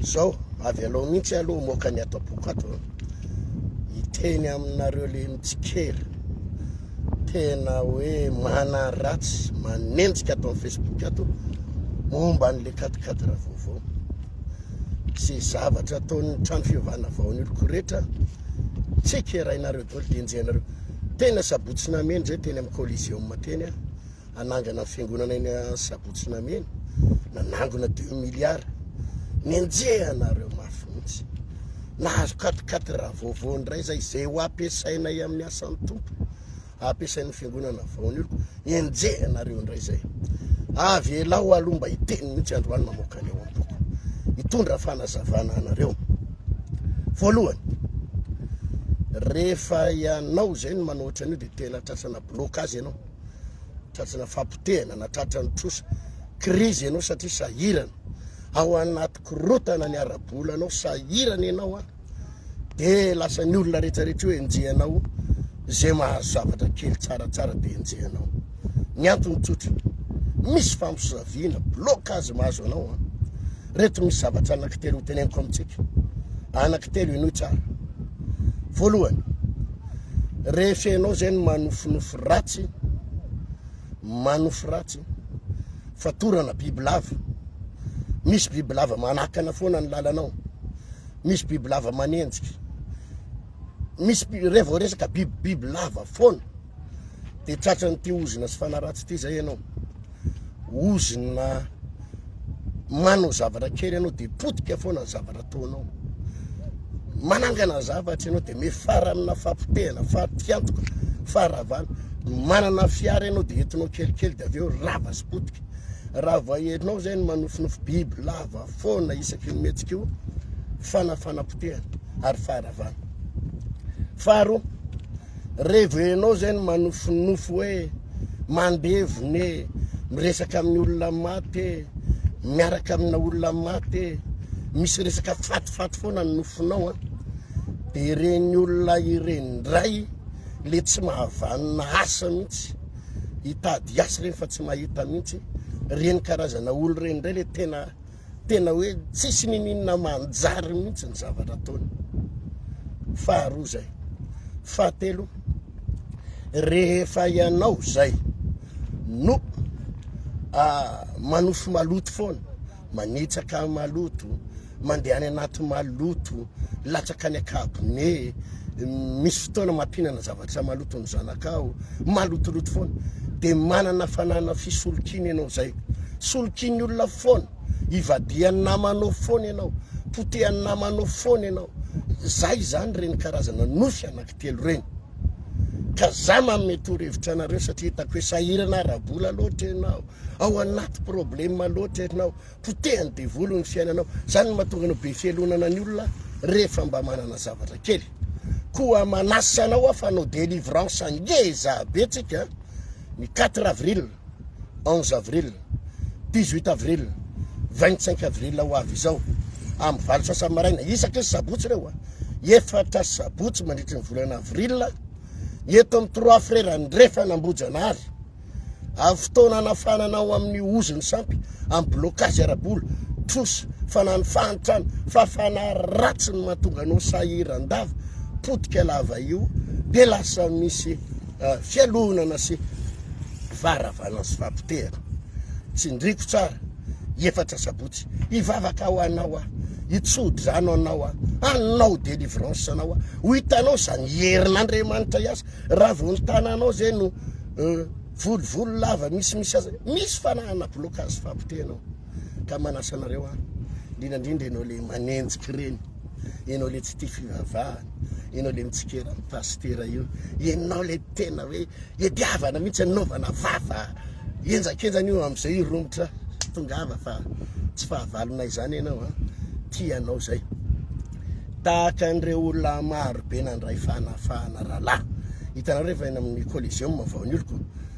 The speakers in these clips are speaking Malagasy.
Zao, avy aloha mihitsy aloha moka ny ato am-poko ato an. Hiteny aminareo le mitsikera, tena hoe manaratsy, manenjika ato amin'ny Facebook ato momba an'le quatre quatre vaovao. Sy zavatra ataon'ny trano fiovana vao ny oloko rehetra, tsikerainareo daholo dia enjehinareo. Tena sabotsy nameno zay teny amin'ny Coliseum teny an. Hanangana ny fiangonana eny Sabotsy Namehana, nanangona deux milliards, nenjehanareo mafy mihitsy. Nahazo quatre quatre vaovao indray zay, izay ho ampiasainay amin'ny asan'ny Tompo, ampiasain'ny fiangonana vao ny oloko, enjehanareo indray zay. Avelao aloha mba hiteny mihitsy androany mamoaka ny ao am-poko, hitondra fanazavana anareo. Voalohany, rehefa ianao zay no manao ohatran'io dia tena tratrana blocage ianao. Tratrana fahapotehana na tratran'ny trosa, krizy ianao satria sahirana, ao anaty korotana ny ara-bolanao, sahirana ianao an, de lasa ny olona rehetrarehetra io enjehanao, ze mahazo zavatra kely tsaratsara de enjehanao. Ny antony tsotra, misy fampisaviana, blocage mahazo anao an. Reto misy zavatra anankitelo hoteneniko amintsika, anankitelo henoy tsara. Voalohany, rehefa ianao zay no manofinofy ratsy, manofy ratsy, fatorana bibilava, misy bibilava manakana foana ny lalanao, misy bibilava manenjika, misy re vao resaka biby bibilava foana, de tratran'ity ozona sy fanahy ratsy ity zay ianao. Ozona manao zavatra kely ianao de potika foana ny zavatra ataonao. Manangana zavatra ianao de mifara amina fahapotehana, fahatiantoka, faharavana. Manana fiara ianao de entinao kelikely de avy eo rava sy potika. Raha vao ianao zay no manofinofy biby lava foana isaky ny mihetsika io, fanafanapotehana ary faharavana. Faharoa, Revo enao zay no manofinofy hoe mandevona e, miresaka amin'ny olona maty e, miaraka amina olona maty e, misy resaka fatifaty foana ny nofinao an, de ireny olona ireny ndray le tsy mahavanona asa mihitsy, hitady asa ireny fa tsy mahita mihitsy, ireny karazana olo ireny ndray le tena Tena hoe tsisy niniana manjary mihitsy ny zavatra ataony. Faharoa zay. Fahatelo, rehefa ianao zay no ah, manofy maloto foana, manitsaka maloto, mandeha any anaty maloto, latsaka any an-kabone, misy fotoana mampihinana zavatra maloto ny zanakao, malotoloto foana, dia manana fanana fisolokiana ianao zay. Solokian'ny olona foana, ivadihan'ny namanao foana ianao, potehan'ny namanao foana ianao. Zay izany ireny karazana nofy anankitelo ireny. Ka za manome torohevitra anareo satria hitako hoe sahirana ara-bola loatra ianao, ao anaty problème loatra ianao, potehan'ny devoly ny fiainanao. Zany no mahatonga anao be fialonana ny olona rehefa mba manana zavatra kely. Koa manasa anao aho fa hanao délivrance ngeza be tsika ny 4 avril. 11 avril, 18 avril, 25 avril ho avy izao, amin'ny valo sasany maraina, isaky ny sabotsy ireo a, efatra sabotsy mandritry ny volana avril, eto amin'ny Trois Frères Andrefana Ambohijanahary, amin'ny fotoana anafanana ao amin'ny ozon'ny sampy, amin'ny blocage ara-bola, trosa, fanano fahantrana, fa fanahy ratsy no mahatonga anao sahiran-dava, potika lava io, dia lasa misy fialonana sy faharavana sy fahapotehana. Tsindriko tsara, efatra sabotsy, hivavaka ho anao aho, hitso-drano anao aho, hanao délivrance anao aho, ho hitanao izany herin'Andriamanitra hiasa, raha vao ny tananao zay no volovolo lava misimisy aza, misy fanahana blocage fahapotehana ao. Ka manasa anareo aho, indrindra indrindra ianao le manenjika ireny, ianao le tsy tia fivavahana, ianao le mitsikera ny pasitera io, ianao le tena hoe Iadiavana mihitsy anaovana vava henjakenjana io amizay hiromotra tongava fa tsy fahavalonay izany ianao a tia anao zay tahaka an'ireo olona maro be nandray fanafahana rahalahy hitanareo rehefa eny amin'ny coliseum vao ny oloko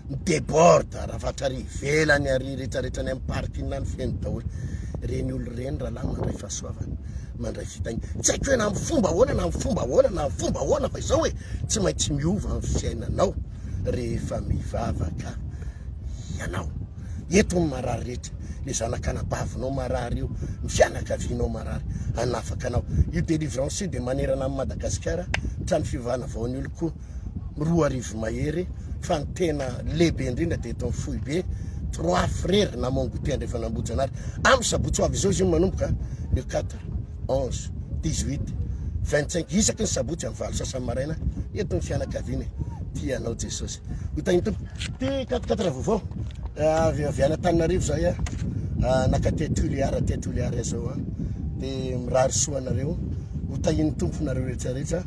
mideborde rafatra ary ivelany ary rehetrarehetra any amin'ny parking any feno daholo ireny olona ireny rahalahy mandray fahasoavana mandray fitahiana tsy haiko hoe na amin'ny fomba ahoana na amin'ny fomba ahoana na amin'ny fomba ahoana fa izao e Tsy maintsy miova ny fiainanao rehefa mivavaka ianao. Eto ny marary rehetra. Le zanak'anabavinao marary io, ny fianakavianao marary, hanafaka anao. Io délivrance io dia manerana an'i Madagasikara, trano fivavahana vao ny oloko 2000 mahery, fa ny tena lehibe indrindra dia eto amin'ny foibe Trois Frères na Mont Goûter Andrefan'Ambohijanahary. Amin'ny sabotsy ho avy izao izy io manomboka le 4, 11, 18, 25 isaky ny sabotsy amin'ny valo sasany maraina eto ny fianakaviana e. Tia anao Jesosy. Ho tahin'ny Tompo. Ty 4 4 vaovao. Avy avy any Antananarivo zay a. Ah, nakaty Toliara aty Toliara zao a. Dia mirary soa anareo. Ho tahin'ny Tompo nareo rehetra rehetra.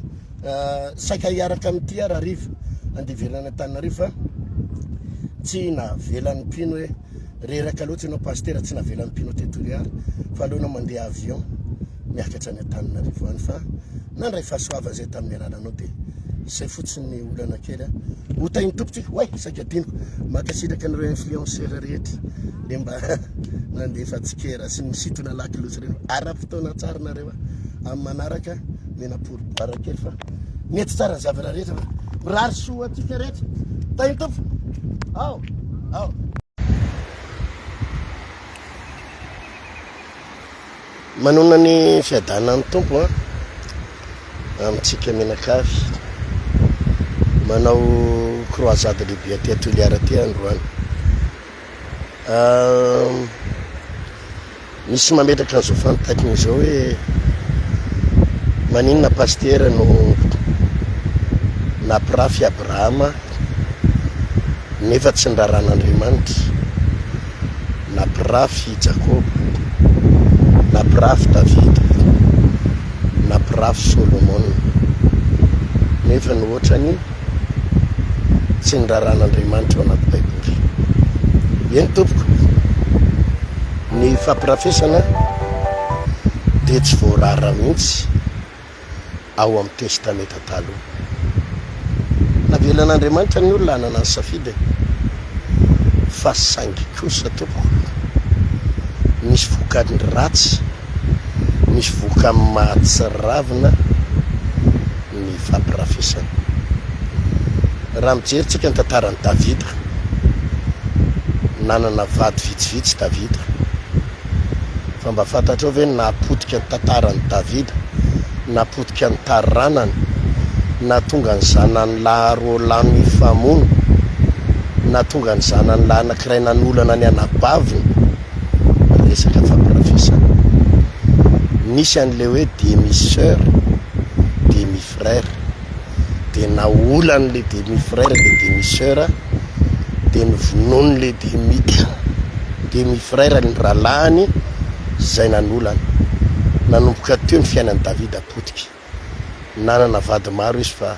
Ah, saika hiaraka amin'ity aho rahariva andeha hiverina any Antananarivo fa tsy navelan'ny mpino hoe reraka loatra ianao pasitera tsy navelan'ny mpino aty Toliara fa aleo ianao mandeha avion miakatra any Antananarivo any fa nandray fahasoavana izay tamin'ny alalanao dia izay fotsiny ny olana kely a. Ho tahin'ny Tompo tsika. Oay, saika adinoko. Mankasitraka an'ireo influenceur rehetra le mba nandefa tsikera sy misintona lakolosy ireny. Ara-potoana tsara nareo a. Amin'ny manaraka mena pourboire kely fa mety tsara ny zavatra rehetra fa mirary soa antsika rehetra. Tahin'ny Tompo. Ao, ao. Manonona ny fiadanan'ny Tompo an, amintsika mianakavy. Manao croisade lehibe aty Toliara aty androany. Misy mametraka an'izao fanontaniana izao hoe maninona pasitera no nampirafy Abrahama nefa tsy niraran'Andriamanitra, nampirafy i Jakoba, nampirafy Davida, nampirafy Solomona, nefa ny ohatrany tsy niraran'Andriamanitra ao anaty Baiboly. Eny tompoko, ny fampirafesana dia tsy voarara mihitsy ao amin'ny Testamenta Taloha. Navelan'Andriamanitra ny olona hanana ny safidiny, fa saingy kosa tompoko, misy vokany ratsy, misy vokany mahatsiravina ny fampirafesana. Raha mijery tsika ny tantaran'i Davida, nanana vady vitsivitsy Davida, Fa mba fantatrao ve ny nahapotika ny tantaran'i Davida, nahapotika ny taranany, nahatonga ny zanany lahy roalahy nifamono, nahatonga ny zanany lahy anankiray nanolana ny anabaviny? Resaka fampirafesana. Nisy an'ilay hoe demi-soeur, demi-frère. Dia naolan'ilay demi-frère ilay demi-soeur, dia novonoin'ilay demi demi-frère ny rahalahiny izay nanolana. Nanomboka teo ny fiainan'i Davida potika. Nanana vady maro izy fa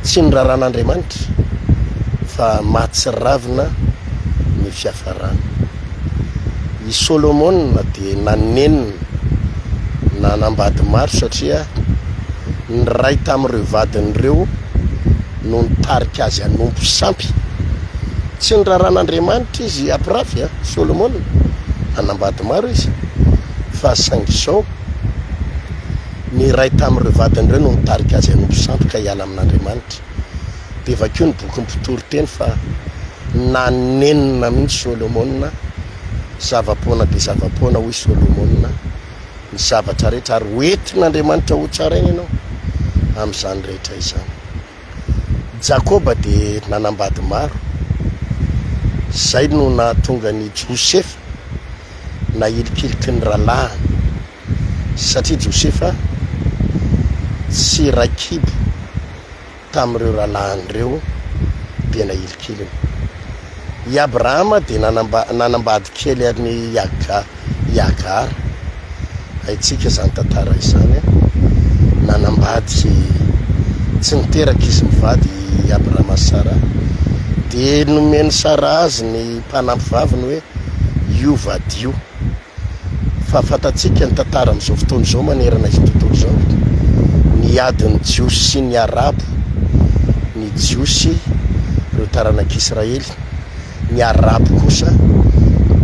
tsy noraran'Andriamanitra fa mahatsiravina ny fiafarany. I Solomona dia nanenina nanambady maro satria ny iray tamin'ireo vadiny ireo no nitarika azy hanompo sampy. Tsy noraran'Andriamanitra izy hampirafy an, Solomona. Nanambady maro izy fa saingy izao, ny iray tamin'ireo vadiny ireo no nitarika azy hanompo sampy ka hiala amin'Andriamanitra. Dia vakio ny bokin'ny Mpitoriteny fa nanenina mihitsy Solomona, zava-poana dia zava-poana hoy Solomona ny zavatra rehetra ary ho entin'Andriamanitra ho tsaraina ianao amin'izany rehetra izany. Jakoba dia nanambady maro, izay no nahatonga an'i Josefa nahilikiliky ny rahalahiny, satria Josefa tsy iray kibo tamin'ireo rahalahiny ireo dia nahilikiliny. I Abrahama dia nanambady kely an'i i Hagara. Haintsika izany tantara izany. Nanambady tsy niteraka izy mivady i Abrahama sy Saraha. Dia nomen'i Saraha azy ny mpanampy vaviny hoe io vadio. Fa fantatsika ny tantara amin'izao fotoana izao manerana izao tontolo izao, ny adin'ny Jiosy sy ny Arabo, ny Jiosy ireo taranak'Israely, ny Arabo kosa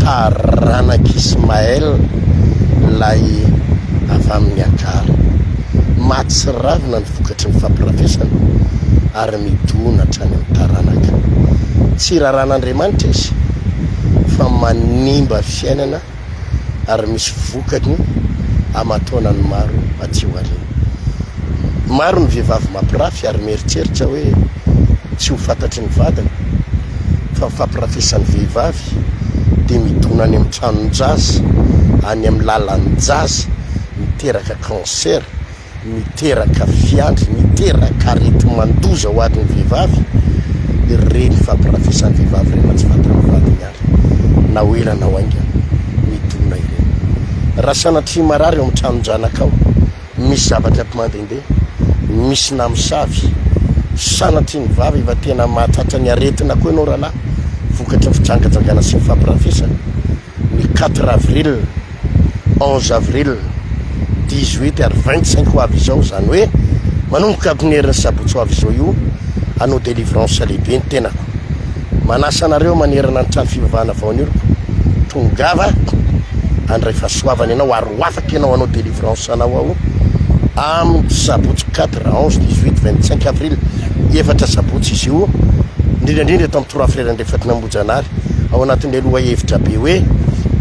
taranak'Ismael ilay avy amin'i Hagara. Mahatsiravina ny vokatry ny fampirafesana ary midona hatrany amin'ny taranaka. Tsy raràn'Andriamanitra izy. fa manimba fiainana ary misy vokany aman-taonany maro aty aoriana. Maro ny vehivavy mampirafy ary mieritreritra hoe tsy ho fantatry ny vadiny fa ny fampirafesan'ny vehivavy dia midona any amin'ny tranon-jaza, any amin'ny lalan-jaza, miteraka cancer. Miteraka fiandry, miteraka areti-mandoza ho an'ny vehivavy ireny fampirafesan'ny vehivavy ireny na tsy fantan'ny vadiny ary na ho ela na ho haingana, midona ireny. Raha sanatria marary ao amin'ny tranon-janakao, misy zavatra ampimandehandeha, misy namosavy, sanatria ny vava efa tena mahatratra ny aretina koa ianao rahalahy vokatry ny fijangajangana sy ny fampirafesana, ny quatre avril, 11 avril, 18 ary 25 ho avy izao, izany hoe manomboka amin'ny herin'ny sabotsy ho avy izao io, hanao délivrance lehibe ny tenako. Manasa anareo manerana ny trano fivavahana vao nioriko, tongava handray fahasoavana ianao ary ho afaka ianao hanao délivrance anao aho amin'ny sabotsy 4, 11, 18, 25 avril, efatra sabotsy izy io, indrindra indrindra eto amin'ny Trois Frères Andrefatin'Ambohijanahary. ao anatin'ilay lohahevitra be hoe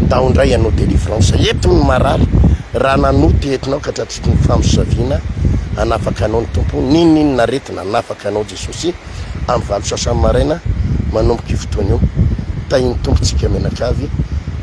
ndao indray hanao délivrance eto ny marary raha nanoa dia entinao ka tratry ny famosaviana hanafaka anao ny Tompo n'inon'inona aretina hanafaka anao Jesosy amin'ny valo sasany maraina manomboka io fotoana io tahin'ny Tompo tsika mianakavy.